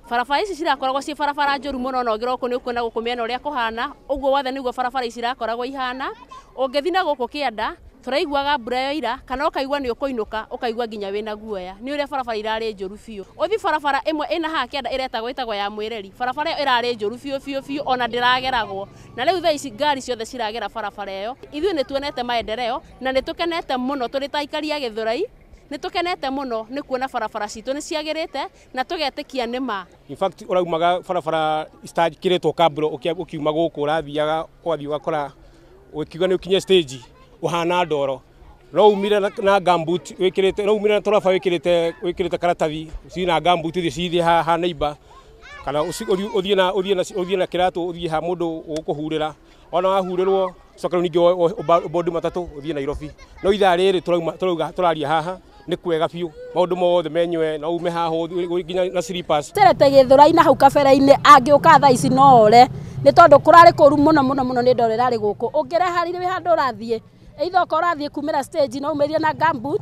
Barabara ici cirakoragwo ciĩ barabara njũru mũno, na ũngĩrora nĩ ũkuona gũkũ mĩena ũrĩa kũhana, ũguo wothe nĩguo barabara ici irakoragwo ihana. Ũngĩthiĩ na gũkũ kĩanda, tũraiguaga mbura yoira kana ũkaigua nĩ ũkũinũka, ũkaigua nginya wĩna guoya nĩ ũrĩa barabara irarĩ njũru biũ. Ũthiĩ barabara ĩmwe ĩna haha kĩanda ĩretagwo ĩtagwo ya Mwĩreri, barabara ĩyo ĩrarĩ njũru biũ biũ biũ, ona ndĩrageragwo, na rĩu thaa ici ngari ciothe ciragera barabara ĩyo. Ithuĩ nĩ tuonete maendeleo na nĩ tũkenete mũno tũrĩ ta aikari a Gĩthũrai, nĩ tũkenete mũno nĩ kuona barabara citũ nĩ ciagĩrĩte na tũgetĩkia nĩ ma. In fact, ũraumaga barabara citakĩrĩtwo kabro, ũkiuma gũkũ ũrathiaga ũgathiĩ ũgakora ũkiuga nĩ ũkinye stage ũhana ndoro, no umire na gumboot wĩkĩrĩte, no umire na tũraba wĩkĩrĩte karatathi cina gumboot ũthiĩ cithiĩ ha neighbor, kana ũthiĩ na kĩratũ ũthiĩ ha mũndũ ũgũkũhurĩra, ona wahurĩrwo coka rĩu ningĩ ũbondi matatũ ũthiĩ Nairobi. No ithaa rĩrĩ tũrauga tũraria haha nĩ kwega biũ, maũndũ mothe menywe, no ume haha nginya na slippers. Terete Gĩthũrai na hau kabere-inĩ angĩũka thaa ici no ore, nĩ tondũ kũrarĩ kũru mũno mũno mũno nĩ ndoro ĩrarĩ gũkũ. Ũngĩreharire wĩ handũ ũrathiĩ, either okorwo ũrathiĩ kumĩra stage no umĩrie na gumboot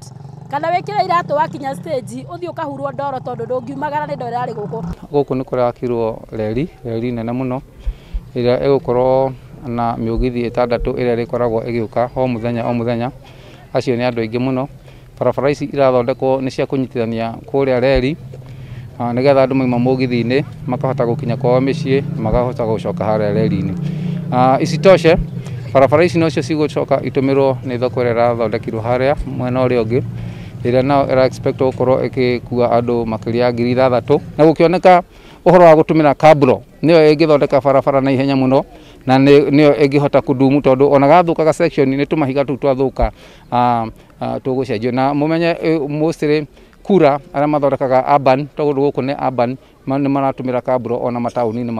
kana wĩkĩre iratũ wakinya stage ũthiĩ ũkahurwo ndoro tondũ ndũngiumagara nĩ ndoro ĩrarĩ gũkũ. Gũkũ nĩ kũrakirwo reri nene mũno ĩrĩa ĩgũkorwo na mĩũgithi 6 ĩrĩa ĩrĩkoragwo ĩgĩũka o mũthenya o mũthenya. Acio nĩ andũ aingĩ mũno. Barabara ici irathondekwo nĩ cia kũnyitithania kũrĩa reri, nĩgetha andũ mauma mũgithi-inĩ makahota gũkinya kwao mĩciĩ, makahota gũcoka harĩa reri-inĩ. Isitoshe barabara ici nocio cigũcoka itũmĩrwo nĩ thoko ĩrĩa ĩrathondekirwo harĩa mwena ũrĩa ũngĩ, ĩrĩa nao ĩra expect gũkorwo ĩgĩkua andũ makĩria ya 6,000, na gũkĩoneka ũhoro wa gũtũmĩra kabro nĩyo ĩngĩthondeka barabara na ihenya mũno, na nĩyo ĩngĩhota kũdumu tondũ ona gathũkaga section nĩ tũmahiga tũu twathũka, tũgũcenjio. Na mũmenye mostly kura arĩa mathondekaga urban, tondũ gũkũ nĩ urban, nĩ maratũmĩra kabro ona mataũni-inĩ.